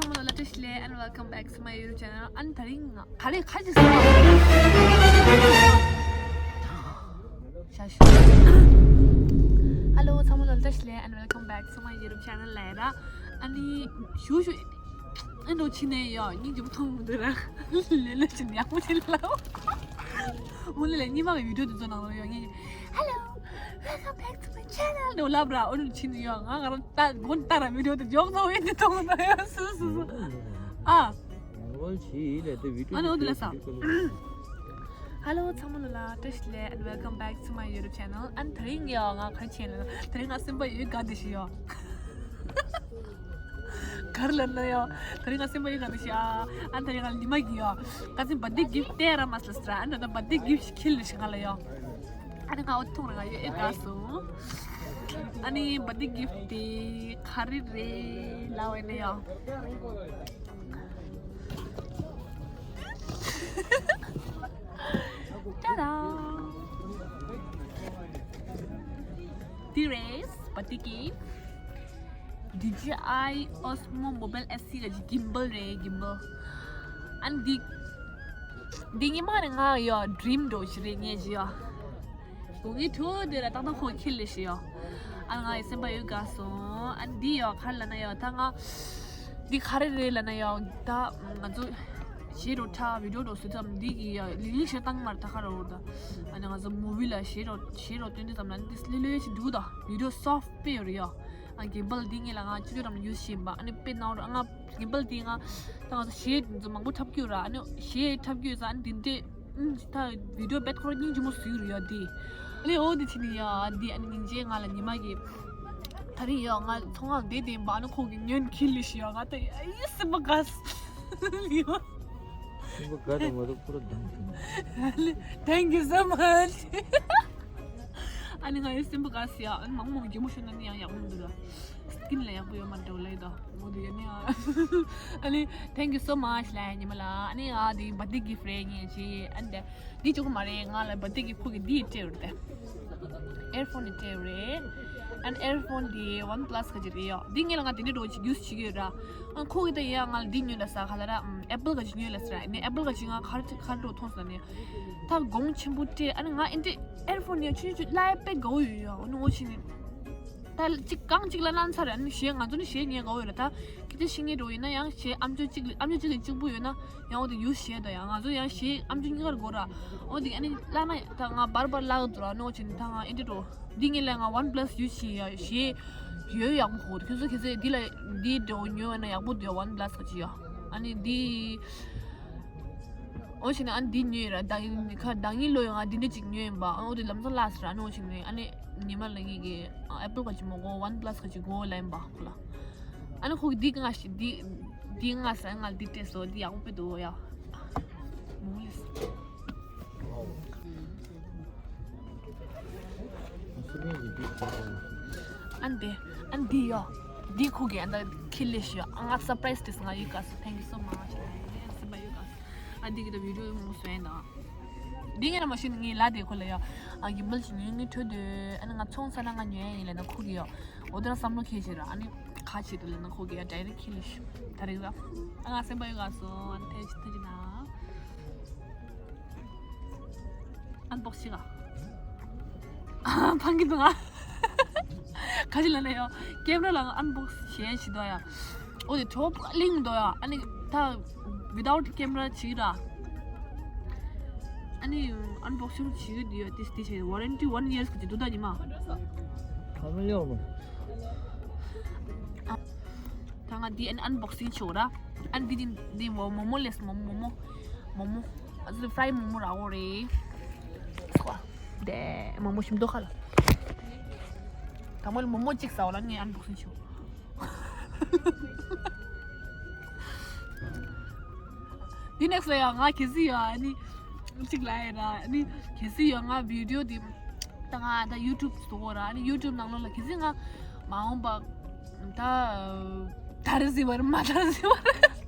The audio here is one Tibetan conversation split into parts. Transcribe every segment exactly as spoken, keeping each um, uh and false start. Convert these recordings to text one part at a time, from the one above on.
Hello, ལ་བཀྲ་ཤིས་བདེ་ལེགས། and welcome back to my YouTube channel. ཨ་ནི་དེ་རིང་ང་ག་རེ་ཁ་ཅིག་ཟེར་བ། ཤ་ཤ། Hello, ཚང་མ་ལ་བཀྲ་ཤིས་བདེ་ལེགས། and welcome back to my YouTube channel. ལ་ཡ་ར། ཨ་ནི་ཞུ་ཞུ། ཨེ་འགྲོ་ཕྱི་ནས་ཡོ་སྙིང་རྗེ་མོ་མཐོང་མི་འདུག་ར། ལེ་ལེ་ཞིག་ཡག་པོ་ཞིག་ལབ། འོ་ལེ་ལེ་ཉི་མ་གི་བི་ཌིའོ་དེ་ཚོ་ནང་ལ་ཡོ་ངས། Hello, welcome back to my channel. འདྲ་ལབ་ར། འོ་ནི་ཕྱི་ནས་ཡོ་ང་ག་རང་ལྟ་དགོན་ལྟ་ར་བི་ཌིའོ་དེ་མགྱོགས་ཚོ་བས་དེ་མཐོང་ན་ཡོ་སུ་སུ་སུ། ཨ། ཨ་ནི་འོ་དེ་ལ་ས། Hello, ཚང་མ་ལ་བཀྲ་ཤིས་བདེ་ལེགས། and welcome back to my YouTube channel. ཨ་ནི་དེ་རིང་ཡོ་ང་ག་རེ་བྱས་ལབ་ན་དེ་རིང་ང་སེམས་པ་ཡོད་དགའ་བདེ་ཞིག་ཡོ། ག་རེ་ལབ་ན་ཡོ། དེ་རིང་ང་སེམས་པ་ཡོད་དགའ་བདེ་ཞིག་ཡོ། ཨ་ནི་དེ་རིང་ང་ཉི་མ་གི་ཡོ། ཁ་སང་བར་ཐི་ཌེ་གིཕ་ཊི་སྟེར་ར་མ་སོང་ལ་སི་ར། ཨ་ནི་ད་བར་ཐི་ཌེ་གིཕ་ཊི་ཞིག་ཁྱེར་ལ་ཞིག་ང་ལ་ཡོ། ཨ་ནི་ང་འོ་ཐུང་ར་ང་ཡོ་ཨེ་དགའ་སོང་། ཨ་ནི་བར་ཐི་ཌེ་གིཕ་ཊི་དེ་ག་རེ་རེད་ལབ་ཡིན་ན་ཡོ། ཏཱ་ཌ། འདི་རེད་བར་ཐི་ཌེ་གིཕ་ཊི། ཌི་ཇེ་ཨའི་ཨོ་སི་མོ་མོ་བཱའིལ་ཨེ་སི་ག་ཅིག་གིམ་བལ་རེད། གིམ་བལ། ཨ་ནི་འདི་འདི་ཉི་མ་ནས་ང་ཡོ་ཌི་རིམ་འདྲ་བོ་ཞིག་རེད་ངས་ཅི་ཡོ། དགོང་ངའི་ཐུག་དེ་ལ་ཏག་ཏག་ཁོ་ཁྱེར་ལས་ཤི་ཡོ། ཨ་ང་ཡི་སེམས་པ་ཡོད་དགའ་སོང་། ཨ་འདི་ཡོ་ག་རེ་ལབ་ན་ཡོ་ད་ང་། འདི་ག་རེ་རེད་ལབ་ན་ཡོ་ད་ང་ཚོ་གཞས་རོ་ཁྲ་བི་ཌིའོ་རོ་སུ་ཙམ་འདི་གི་ཡོ་ལིང་ལིང་ཤར་བཏང་མར་ད་ག་ར་འོར་ད། ཨ་ནི་ང་ཚོ་མུ་བི་ལ་གཞས་རོ་གཞས་རོ་སྟོན་དུས་ཙམ་ལ་འདི་ལེ་ལེ་ཞིག་འདུག་ད་བི་ཌིའོ་སོཕ་ཊི་དཔེ་ཡོད་རེད་ཡོ། ཨ་གིམ་བལ་འདི་ངེད་ལ་ང་ཅི་ཡོ་རམ་ཡུ་ཤིན་པ་ཨ་ནི་དཔེ་ནང་རོ་ཨ་ང་གིམ་བལ་འདི་ང་ད་ང་ཚོ་གཞས་འདི་ཚོ་མང་པོ་འཁྲབ་ཀྱི་ཡོད་ར། ཨ་ནི་གཞས་འཁྲབ་ཀྱི་ཡོད་ས་ཨ་ནི་འདི་འདྲས། ད་བི་ཌིའོ་བེད་ཁོ་ར་སྙིང་རྗེ་མོ་བཟོས་རུ་ཡོད་དེ། ཨ་ནི་འོ་དེ་ཕྱི་ནས་ཡ་འདི་ཨ་ནི་སྙིང་རྗེ་ང་ལ་ཉི་མ་གི། ད་རིང་ཡ་ང་ཚོང་ཁང་བསྡད་དེ་འབའ་ནི་ཁོ་གི་ཉོན་ཁྱི་ལི་ཤི་ཡ་ང་ད་ཡ་ཡི་སེམས་པ་དགའ་ལི་ཡོ། སེམས་པ་དགའ་དང་མ་གཏོགས་ཁོ་ར་སྡང་གི་མ། Thank you so much. ཨ་ནི་ང་ཡི་སེམས་པ་དགའ་སི་ཡ། ཨ་ནི་མང་མང་གི་མོ་ཤོད་ན་ནི་ཡང་ཡག་མོ་འདུག་ལ། སི་ཀིན་ལ་ཡག་པོ་ཡོད་མ་འགྲོ་ལེ་དོ། མོ་དུ་ཡོད་ནི་ཨ། ཨ་ནི་thank you so much ལ་ཉི་མ་ལ། ཨ་ནི་ཨ་དེ་བར་ཐི་ཌེ་གིཕ་ཊི་རེད་ངས་ཅི་ཨ་ནི་དེ་འདི་ཅུག་མ་རེད། ང་ལ་བར་ཐི་ཌེ་གིཕ་ཊི་ཁོ་གི་འདི་སྤྲད་རེད་དེ། ཨེར་ཕོན་ནི་སྤྲད་རེད། ཨ་ནི་ཨེར་ཕོན་དེ་ཝན་པ་ལ་སི་ག་ཅི་རེད་ཡོ། འདི་ངས་ལ་ང་དེ་འདྲ་འགྲོ་ཅིག་ཡུ་སི་བྱེད་ཀྱི་ཡོད་ར། ཨ་ཁོ་གི་ད་ཡ་ང་ལ་འདི་ཉོས་ལ་ས་ག་ལ་ར་ཨེ་པལ་ག་ཅི་ཉོས་ལ་ས་ར། ཨ་ནི་ཨེ་པལ་ག་ཅི་ང་ག་རེ་ག་རེ་འགྲོ་མཐོང་ས་ནི་ད་གོང་ཆེན་པོ་སྤྲད། ཨ་ནི་ང་ཨེ་འདྲ་ཨེར་ཕོན་ཡ་ཆུ་ཆུ་ལ་ཡ་དཔེ་དགའ་བོ་ཡོད་ཡོ། ཨ་ནི་འོ་ཕྱི་ནས། ད་གཅིག་རྐང་གཅིག་ལ་བླངས་ཚར་རེད། ཨ་ནི་གཞས་ང་ཚོ་ནི་གཞས་ཉན་དགའ་བོ་ཡོད་རེད། ད་སྐད་ཆ་བཤད་མཁན་འདྲ་བོ་ཡིན་ན་ཡང་གཞས་ཨམ་ཅོག་གཅིག་ལ་ཨམ་ཅོག་གཅིག་ལ་གཅིག་པུ་ཡོད་ན་ཡང་འོ་དེ་ཡུ་སི་བྱས་དང་ཡང་ང་ཚོ་ཡང་གཞས་ཨམ་ཅོག་གཉིས་ཀར་དགོས་ར། འོ་དེ་ཨ་ནི་བླངས་ན་ད་ང་བར་བར་བླངས་འདུག་ར། ཨ་ནི་འོ་བྱས་ནས་ད་ང་ཨེ་འདྲ་འགྲོ་འདི་ངས་ལས་ང་ཝན་པ་ལ་སི་ཡུ་སི་བྱས་ཡ་གཞས་ཡོད་ཡག་པོ་ཧོ། ཁྱོད་ཚོ་ཁྱེད་ཚོས་འདི་ལ་འདི་འདྲ་བོ་ཉོས་ཡོད་ན་ཡག་པོ་འདུག་ཝན་པ་ལ་སི་ག་ཅི་ཡ། ཨ་ནི་འདི། འོ་བྱས་ནས་ཨ་ནི་འདི་ཉོས་ར། ད་ཡིན་ཁ་ད་ཡིན་ལོ་ཡོང་ང་འདི་འདྲ་ཅིག་ཉོས་ཡིན་པ། ཨ་འོ་དེ་ལམ་སང་ལགས་སི་ར། ཨ་ནི་འོ་བྱས་ནས་ཨ་ནི་ཉི་མ་ལ་ངེད་ཀྱི་ཨ་ཨེ་པལ་ག་ཅི་མོ་གོ་ཝན་པ་ལ་སི་ག་ཅི་གོ་ལ་ཡིན་པ་ཁོ་ལ། ཨ་ནི་ཁོ་གི་འདི་ང་ཞིག་འདི་འདི་ང་ས་ང་འདི་སྤྲད་སོ་འདི་ཡག་པོ་དཔེ་འདུག་ཡ། མོ་ལེ་སི། ཨན་དེ་ཨན་དེ་ཡོ། འདི་ཁོ་གི་ཨན་ད་ཁི་ལེ་ཤི་ཡོ། ཨ་ང་སར་པ་རའི་སི་དེ་སང་ཡི་ག་སི། Thank you so much. ཨན་དེ་གི་ད་བི་ཌིའོ་མོ་སོན་ད། འདི་ངས་ན་མ་ཤི་ངའི་ལ་དེ་ཁོ་ལ་ཡོ། ཨ་གིམ་བལ་ཞིག་ཉོས་ངའི་ཁྲོད་དུ་ཨ་ནི་ང་ཚོང་ས་ན་ང་ཉོས་ཡིན་ལ་ན་ཁོ་གི་ཡོ། འོ་དེ་ན་བསམ་བློ་ཁྱེར་ཤེ་ར། ཨ་ནི་ཁ་ཆེ་དུ་ལ་ན་ཁོ་གི་ཡོ་ཌའི་རེག་ཁི་ལེ་ཤི་ད་རེག་ར། ཨ་ང་སེམས་པ་ཡོད་ག་སོ། ཨ་ནི་ཐེ་ཐེ་ཅི་ན། ཨན་བོག་སི་ང་། ཕང་གི་འདུག་ང་། ག་ཅི་ལ་ན་ཡོ། ཀེམ་ར་ལ་ང་ཨན་བོག་སི་བྱས་ཤི་འདུག་ཡ། འོ་དེ་གྲོགས་པོ་གླིང་འདུག་ཡ། ཨ་ནི་ད་without camera བྱེད་ར། ཨ་ནི་ཨན་བོག་སི་བྱེད་ཡོད་དེ་དེ་བྱས་ཝ་རན་ཊི་ཝན་ཡར་སི་གི་འདུག་ད་ཉི་མ། ད་ང་འདི་ཨན་ཨན་བོག་སིང་བྱེད་ར། ཨན་འདི་འདི་འདི་མོ་མོ་མོ་ལེས་མོ་མོ་མོ་མོ་མོ། ཨ་ཙི་ཕ་རའི་མོ་མོ་ར་འོ་རེད། སོ། དེ་མོ་མོ་ཞིམ་མདོག་ཁ་ལ། ད་མོ་ལ་མོ་མོ་གཅིག་ཟ་བ་ལ་ངས་ཨན་བོག་སིང་བྱེད། འདི་ནེག་སི་ལ་ཡང་ང་གལ་སྲིད་ཡོད་ཨ་ནི་གཅིག་ལ་ཡིན་ར། ཨ་ནི་གལ་སྲིད་ཡོད་ང་བི་ཌིའོ་འདི་ད་ང་ད་ཡུ་ཊུབ་ཟོ་གོ་ར། ཨ་ནི་ཡུ་ཊུབ་ནང་ལོགས་ལ་གལ་སྲིད་ང་མ་འོངས་པ་ད་ད་རེ་ཟི་བར་མ་ད་རེ་ཟི་བར་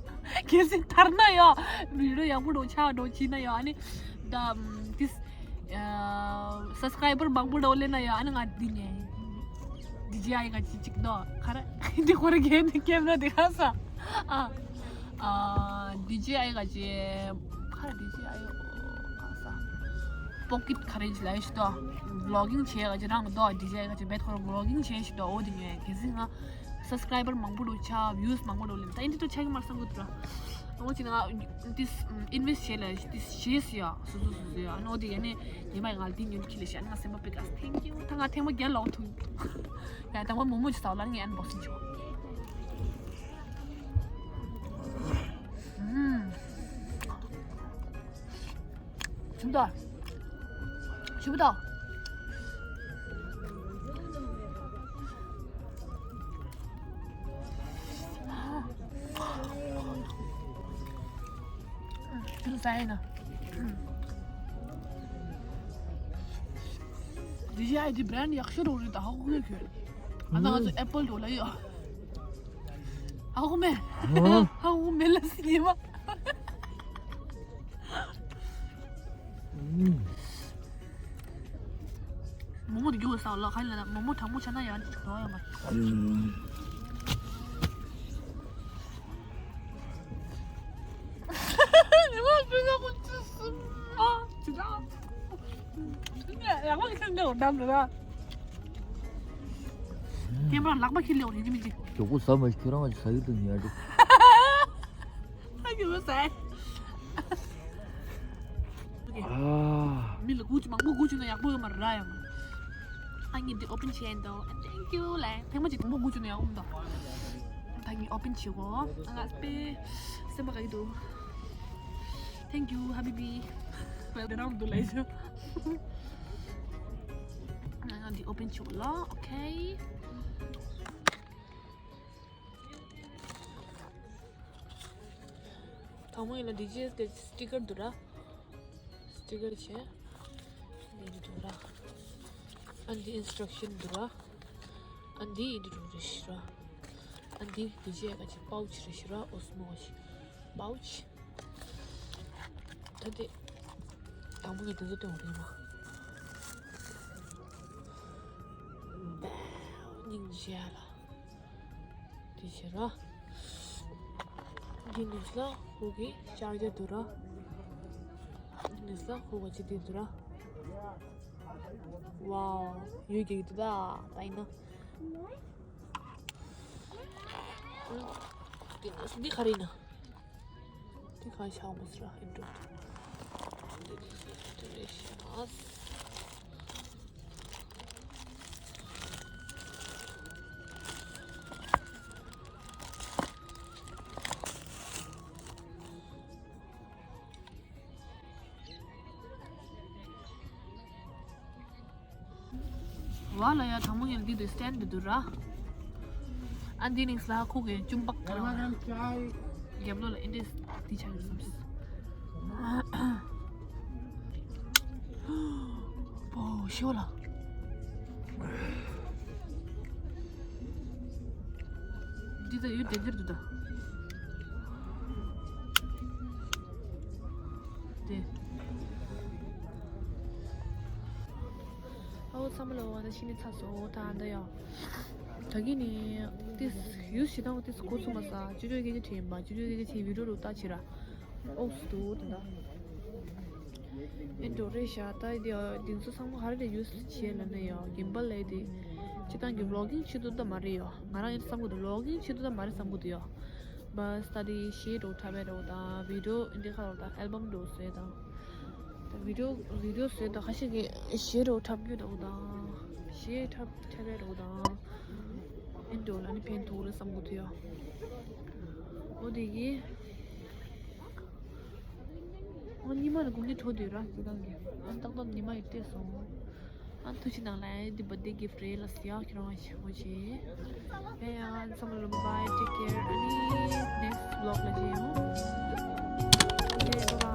གལ་སྲིད་ཐར་ན་ཡོད་བི་ཌིའོ་ཡག་པོ་འགྲོ་ཆགས་འགྲོ་ཕྱིན་ན་ཡོད་ཨ་ནི་ད་ཏིས་སབ་སི་ཀ་རའི་བར་མང་པོ་འགྲོ་ལེ་ན་ཡོད་ཨ་ནི་ང་འདི་ནས་ཌི་ཇེ་ཨའི་ག་ཅི་ཅིག་དོ་ཁ་ར་འདི་ཁོ་ར་གས་ནི་ཀེམ་ར་འདི་ཁ་ས། ཨ། ཨ། ཌི་ཇེ་ཨའི་ག་ཅེ། ཁ་ཌི་ཇེ་ཨའི་ཨོ་ག་ས། པོ་ཀེཊ་ག་རེ་ལ་ཡོད་ཤི་ཏོ། བི་ལོག་གིང་བྱེད་ག་ཅེ་རང་གི་ཏོ། ཌི་ཇེ་ཨའི་ག་ཅེ་བེད་ཁོ་རང་བི་ལོག་གིང་བྱེད་ཤི་ཏོ། འོ་དེ་ཉོས་གལ་སྲིད་ང་སབ་སི་ཀ་རའི་བར་མང་པོ་འགྲོ་ཆ་བིའུ་སི་མང་པོ་འགྲོ་ལེན་ད་ཨིན་ཏི་ཏོ་ཆ་གི་མར་སང་གི་ཏོ་ར། འོ་ཅི་ན་ང་ཏིས་ཨིན་ཝེ་སི་ཊི་བྱེད་ལ་ཏིས་བྱེད་སི་ཡ་སོ་སོ་སོ་སོ་ཡ་ཨ་ནོ་དེ་ཡ་ནི་ཉི་མ་ཡ་ང་ལ་དེ་ཉོན་ཁྱི་ལ་ཤ་ང་སེམས་པ་པེ་ག་སི་ཐེང་ཀིའུ་ད་ང་ཐེངས་མ་བརྒྱ་ལོག་ཐུག་ཡ་ད་ང་མོ་མོ་ཅི་ས་ལ་ངས་ཨན་བོག་སིང་བྱོས། ཞིམ་ད། ཞིམ་པོ་ད། དེ་ལ་ཟ་ཡིན་ན། ཌི་ཇེ་ཨའི་དེ་བྷི་རན་ཌི་ཡག་ཤོས་རོ་རེད་ད་ཧ་གོ་གི་ཁྱོད། ཨ་ན་ང་ཚོ་ཨེ་པལ་འགྲོ་ལ་ཡོད། ཨ་ཧོ་མེ། ཨ་ཧོ་མེ་ལ་སི་ཉི་མ། མོ་མོ་དེ་རྒྱུག་ས་ལ་ཁ་ལ་མོ་མོ་གྲང་མོ་ཆ་ན་ཡང་ཅིག་གྲོགས་ཡོད་མ། ཉི་མ་སྤུན་ཟླ་ཀུན་ཅི་སུ་མ་ཅི་ད། ཡག་པོ་ཁྱོད་འདི་འོ་འདམ་ར། ཁྱེད་པར་ལག་པ་ཁྱེར་ལེའོ་རེད་མི་ཅི། ཇོ་ཀོ་ཟ་མ་ཁྱོད་རང་ཟ་གི་འདུག་ཉལ་འདུག་ཨ་ཡོ་ཟ། ཨ། མི་ལ་གུ་ཅི་མང་པོ་གུ་ཅི་ན་ཡག་པོ་ཡོད་མ་ར་ཡང་། ཨ་ངས་འདི་ཨོ་པན་བྱས་འདུག Thank you ལེ། ཐེངས་མ་ཅིག་དང་པོ་གུ་ཅི་ན་ཡག་པོ་འདུག་ད་ངས་ཨོ་པན་བྱེད་གོ་ཨ་ང་དཔེ་སེམས་པ་དགའ་གི་འདུག Thank you ཧ་བི་བི། ཝེལ་ཀམ་འདུག་ལེ་ཞུ། ང་ང་འདི་ཨོ་པན་བྱེད་གོ་ལ་ཨོ་ཁེ། དང་པོ་ཡིན་ན་ཌི་ཇེ་ཨའི་གི་སི་ཊི་ཀར་འདུག་ར། སི་ཊི་ཀར་བྱས། འདི་འདུག་ར། ཨ་འདི་ཨིན་སི་ཊྲག་ཤན་འདུག་ར། ཨ་འདི་ཡི་འདི་འདུག་རེད་ཤི་ར། ཨ་འདི་ཌི་ཇེ་ཨའི་ག་ཅིག་པའུ་ཆི་རེད་ཤི་ར། ཨོ་སི་མོ་ཞིག་པའུ་ཆི། ད་དེ་དང་པོ་ངས་དེ་ཚོ་སྟོན་དགོས་རེད་མ། སྙིང་རྗེ་ལ། དེ་བྱེད་ར། འདི་ནས་ལ་ཁོ་གི་ཅར་ཇར་འདུག་ར། འདི་ནས་ལ་ཁོ་ག་ཅི་འདི་འདུག་ར། ཝའོ། ཡོད་ཀྱི་འདུག་ད། ད་ཡིན་ན། འདི་ནས་འདི་ག་རེ་ཡིན་ན། འདི་ག་ཤ་མོ་སི་ར་ཨིན་འགྲོ། འདི་ནས་འདི་རེད་ཤ། ཝ་ལ་ཡ་དང་པོ་ངས་འདི་དུ་སི་ཊེན་ཌི་འདུག་ར། ཨ་འདི་ནས་ལ་ཁོ་གི་ཅུམ་པག་ག་ར་རྒྱབ་ལོགས་ལ་ཨིན་ཌི་སི་འདི་ཆགས་ཡོད་བསམ། པོ་ཤོ་ལ། འདི་ད་ཡོད་དེ་འདིར་འདུག་ད། དེ། ཨའོ་ཚང་མ་ལ་འོ་ན་ཤི་ནི་ཚ་སོ་ད་འདི་ཡང་། ད་གིན་ནི་ཏིས་ཡུས་ཤི་དང་ཏིས་གོ་ཚུ་མ་ས་ཅི་ཅོ་གི་ཅི་ཐེན་པ་ཅི་ཅོ་གི་ཅི་ཐེན་བི་ཌིའོ་རུ་ལྟ་ཅི་ར། ཨོགས་དུ་དེ་འདྲ། ཨེ་འགྲོ་རེད་ཤག་ད་དེ་དེ་ཚོ་ཚང་མ་ག་རེ་རེད་ཡུས་བྱས་ལབ་ན་ཡོ་གིམ་པལ་ལས་དེ། སྤྱི་བཏང་གི་ཝི་ལོག་གིང་ཆེད་དུ་ད་མ་རེད་ཡོ། ང་རང་ཡིན་བསམ་གི་འདུག་ཝི་ལོག་གིང་ཆེད་དུ་ད་མ་རེད་བསམ་གི་འདུག་ཡོ། བ་སི་ད་དེ་གཞས་འགྲོ་འཁྲབ་པའི་འགྲོ་དང་བི་ཌིའོ་འདི་ཁ་ལོ་དང་ཨལ་བམ་འགྲོ་བཟོས་དང་། ད་བི་ཌིའོ་བི་ཌིའོ་བཟོས་དང་ཁ་ཤས་ཀྱི་གཞས་འགྲོ་འཁྲབ་རྒྱུ་འགྲོ་དང་། གཞས་འཁྲབ་འཁྲབ་པའི་འགྲོ་དང་། ཨེ་འགྲོ་ལ་ནི་ཕན་ཐོགས་རེད་བསམ་གི་འདུག་ཡོ། འོ་དེ་གི། ཨོ་ཉི་མ་ལ་དགུང་ལོ་དྲོ་དུས་ར་ཁྱེད་རང་གི་ཨ་ཏག་ཏག་ཉི་མ་ཡི་བལྟས་སོང་། ཨ་ཐུགས་རྗེ་གནང་ལ་ཨེ་འདི་བར་ཌེ་གིཕ་རེད་ལ་སི་ཡ་ཁྱེད་རང་ཞེ་པོ་ཆེ། ཨེ་ཡ་ཚང་མ་ལ་bye take care ཨ་ནི་next vlog ལ་མཇལ་ཡོང་། ཨོ་ཁེ་bye bye